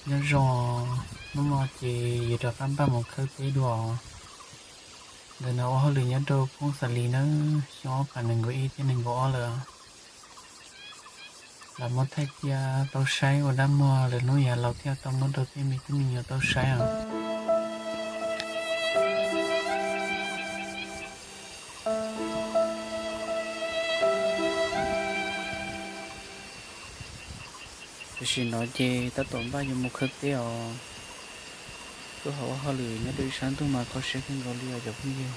Nyob zoo, hnub no ces yuav rov qab npaj mus khawb teb dua. Ntawm no ua hauj lwm nyob rau Phooj Xa Lis nawb, xyoo ob phav nees nkaum ib thiab nees nkaum ob lawm. Lam muab thaij cia tau saib ua dab muag lwm hnub yav laus thiaj tau muab rau peb me tub me nyuam tau saib os. Tam sim no ces tab tom npaj yuav mus khawb teb os. Tuaj hauv ua hauj lwm nyob rau ib sab ntug mas kho siab kawg nkaus li os cov phooj ywg.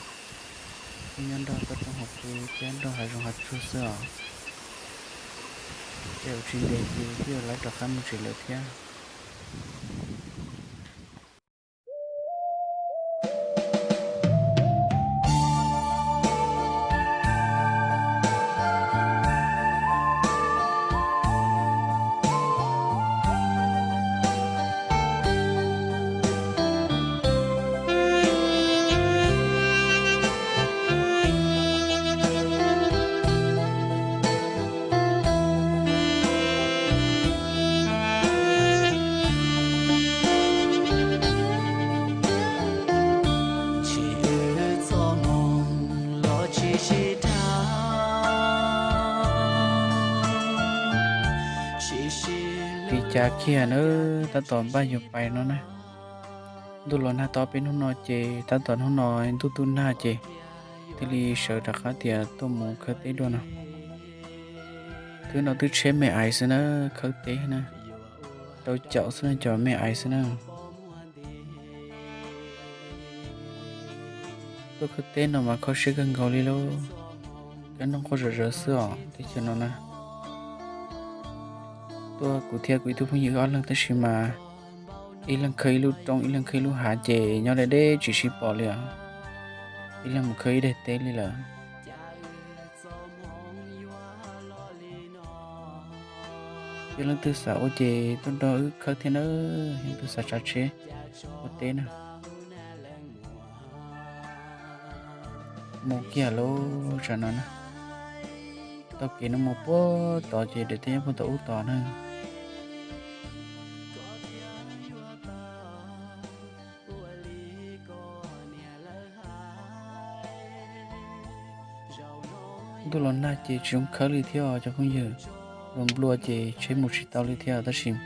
Peb nyob nrog toj roob hauv pes thiab nrog hav zoov hav tsuag xwb os. Tej zaum tsis ntev ces twb yuav laib rov qab mus tsev lawm thiab. Li cas kiag na, tab tom npaj yuav pais no na. Ntuj los nag tau peb hnub no ces tab tom hnub no ntuj tu nag ces thiaj li sawv rov qab tias tuaj mus khawb teb dua no. Twb no twb tsheb me ais xwb na, khawb teb na, rau caum xwb na, cov me ais xwb na. Tuaj khawb teb no mas kho siab kawg nkaus li lauj. Kab noog quaj zom zaws xwb os teb chaws no na. Tuaj kuv thiab kuv ib tug phooj ywg ob leeg tab sis mas ib leeg khawb ib lub roob ib leeg khawb ib lub hav ces nyob deb deb tsis sib pom li os. Ib leeg mus khawb ib daim teb li lawm. Yog leej twg xav ua ces tuaj nrog wb khawb thiab na, yog leej twg xav tsav tsheb ua teb na. Mus kiag lub tsam no na, taug kev no mus puag tod ces daim teb nyob puag tom ub tod na. Ntuj los nag ces tsis zoo khawb li thiab os cov phooj ywg. Nplua nplua ces tsheb mus tsis tau li thiab tab sis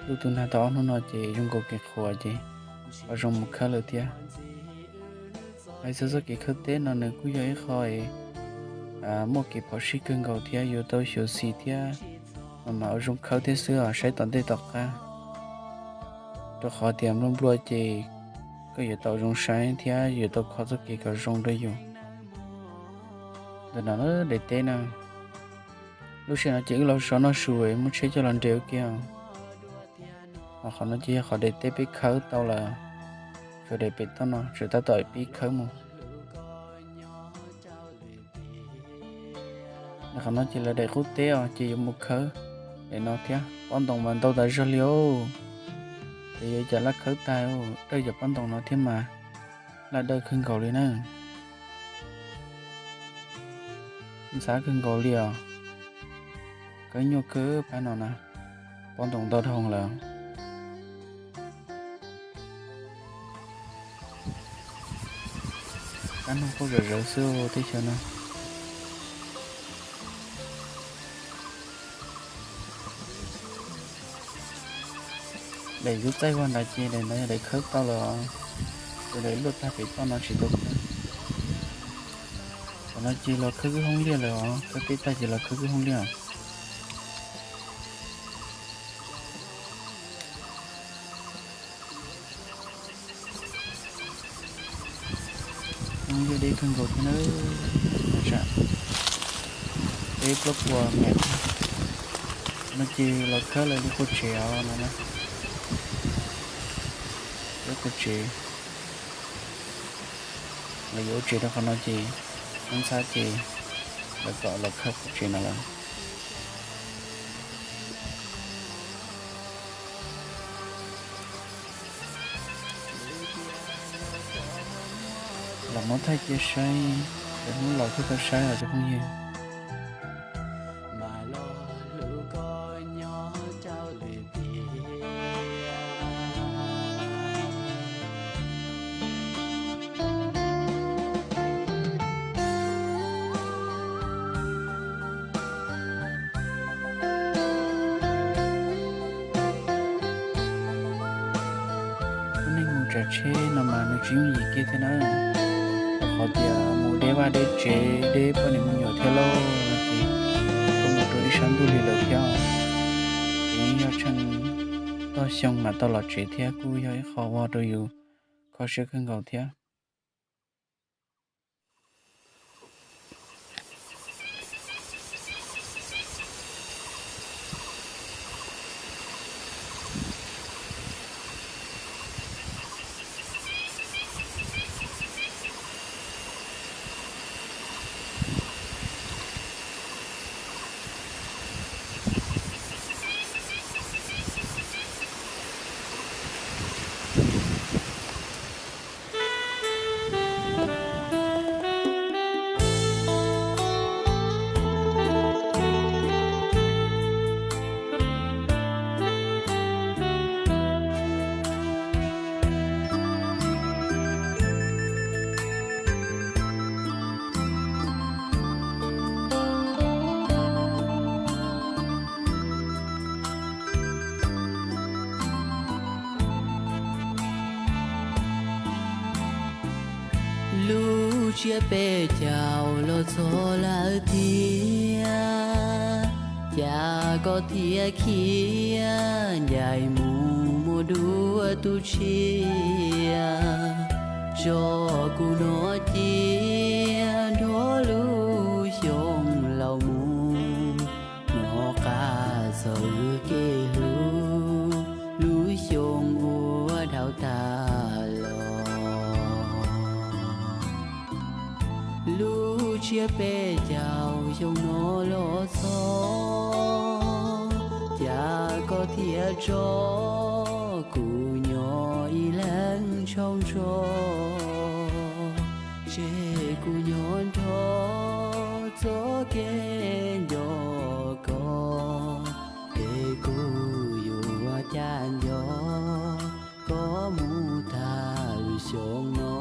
ntuj tu nag tau ob hnub no ces zoo nkaus kev qhuav ces ho zoo mus khawb lawm thiab. Hais txog txoj kev khawb teb no nws kuj yog ib qho muaj kev phom sij kawg nkaus thiab yuav tau xyuv xim thiab mas mam ua zoo khawb thiab xwb os, saib tom ntej tom qab. Rau qhov tias nplua nplua ces koj yuav tau zoo saib thiab yuav tau kho txoj kev kom zoo rau yus. Ntawm no daim teb na, lub sij hawm no ces wb los so noj su muab tsheb coj los nres ua ke. Ho qhov no ces yog qhov daim teb peb khawb tau lawm, tshuav daim pem toj no tseem tab tom pib khawb mus. Qhov no ces lawv daim qub teb os ces yuav mus khawb daim no thiab. Pob ntoos mas ntau tas zog li os. Ces yuav ua cas laj khawb tag, dawj cov pob ntoos no thiab mas laj dawj kawg nkaus li na. Ntxhab kawg nkaus li os. Khawb nyuaj kawg phab no na, pob ntoos ntau dhau lawm. Kab noog quaj zom zaws xwb teb chaws no. Daim ntub txaij vag nrad ces daim ntawd yog daim khawb tau lawm os, ces daim luaj tag pem toj no tsis tau khawb. Qhov no ces los khawb kwj hoob liaj lawm os, khawb teb tag ces los khawb kwj hoob liaj. Hoob liaj deb kawg nkaus thiab na, tsam peb plaub puas mev no ces los khawb lawv lub qub tsev os no na. Lub qub tsev, lawv yuav ua tsev rau qhov no ces ntxhab ntxhab ces lawv kom los khawb qub tsev no lawm. Los muab thaij cia saib, lawv hnub laus thiaj tau saib os cov phooj ywg. Mas los hlub koj nyob rau lwm tiam. tsav tsheb no mas nws tsis yooj yim kiag thiab na. Rau qhov tias mus deb vaj deb tsev deb poj niam me nyuam thiab lauj, ces tuaj mus rau ib sab ntuj li lawm thiab. Ces yeej yog tsheej tog xyoo mam tau los tsev thiab kuj yog ib qho ua rau yus kho siab kawg nkaus thiab. Lub tsiab peb caug los txog lawm thiab, cas koj thiaj khiav ncaim mus muaj dua tus tshiab. Tso kuv noj cia nrog lub xyoo laus mus, noj qab txog wb kev hlub, lub xyoo uas dhau tag los. Lub tsiab peb caug xyoo no los txog, cas koj thiaj tso kuv nyob ib leeg tsaug zog, tseg kuv nyob nrog txoj kev nco koj, es kuv yuav ua cas nco koj mus tag lub xyoo no.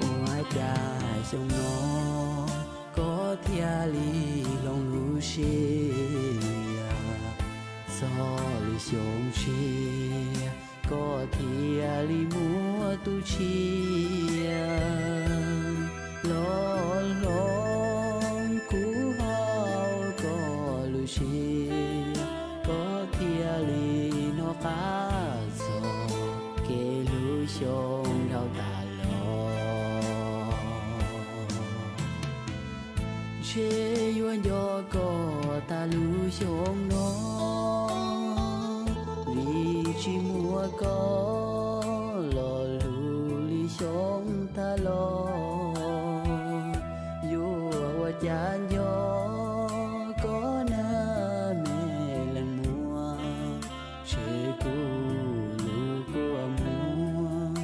Ua cas xyoo no koj thiaj li hloov lub siab, txog lub xyoo tshiab koj thiaj li muaj tus tshiab los hloov kuv hauv koj lub siab, koj thiaj li noj qab txog kev hlub xyoo dhau tas los. Ntshe yuav nco koj tag lub xyoo no, vim tsis muaj koj los lub li xyoo tag los. Yuav ua cas nco koj nag me leej muam, tseg kuv lub kua muag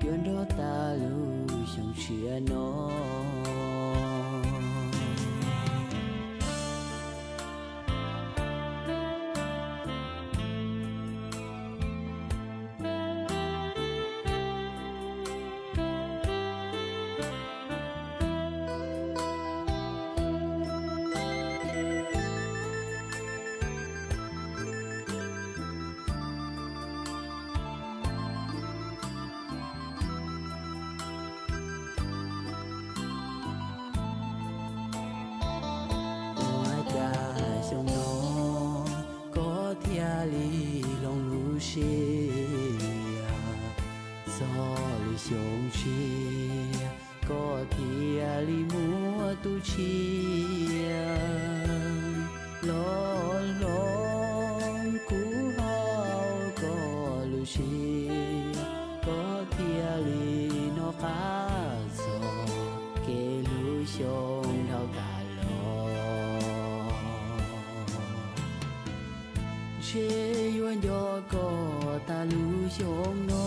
yuav nrog tag lub xyoo tshiab no. Ua cas xyoo no koj thiaj li hloov lub siab, txog lub xyoo tshiab koj thiaj li muaj tus tshiab los hloov kuv hauv koj lub siab, koj thiaj li noj qab txog kev hlub xyoo dhau tas los. Ntshe yuav nco koj tag lub xyoo no,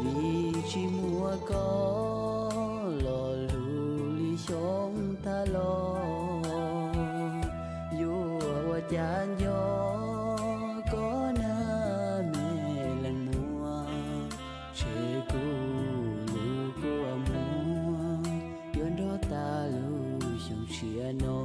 vim tsis muaj koj los lub li xyoo tag los. Yuav ua cas nco koj nag me leej muam, tseg kuv lub kua muag yuav nrog tag lub xyoo tshiab no.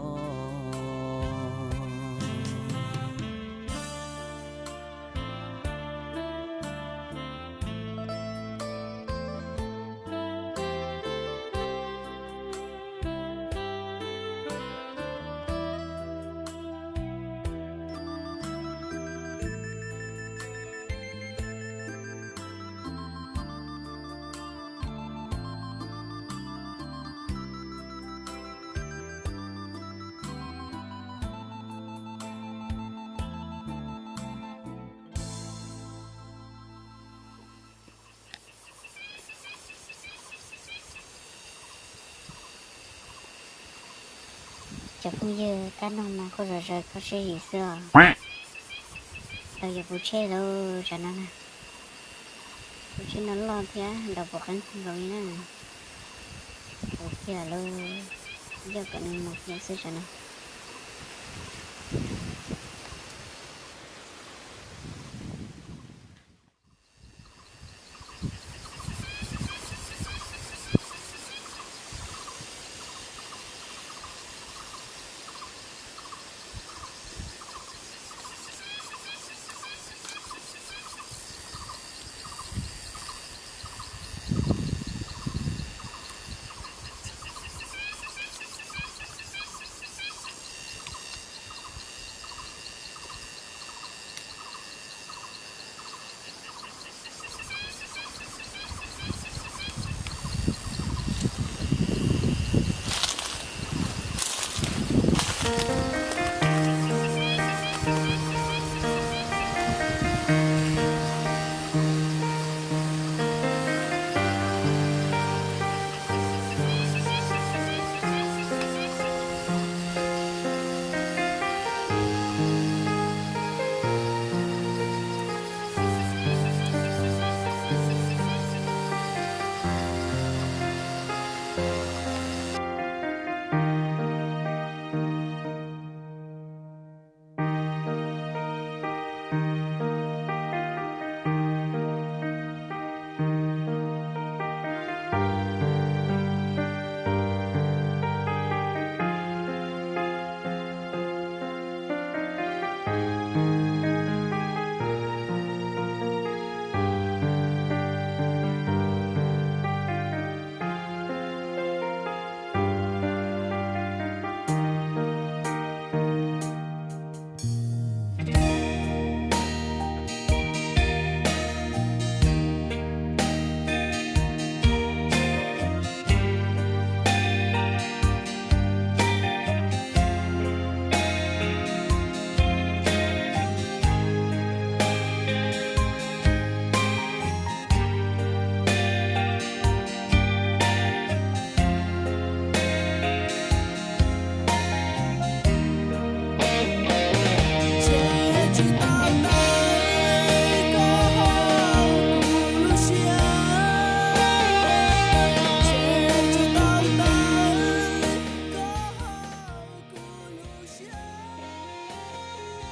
Cov phooj ywg, kab noog mas quaj zom zaws kho siab zim xwb os. Tau yuav kuv tsheb lawm tsam no na. Kuv tsheb no loj thiab ntaus puas qeeb kawg nkaus li na. Ua kiag lawm, yog kom nws mus kiag xwb tsam no.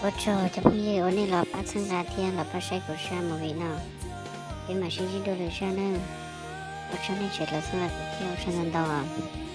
Ua tsaug cov phooj ywg uas nej los pab txhawb nqa thiab los pab saib kuv zaj movie no. Peb mam sib ntsib dua lwm zaj nawb. Ua tsaug nej tseem los txhawb nqa kuv thiab, ua tsaug ntau ntau os.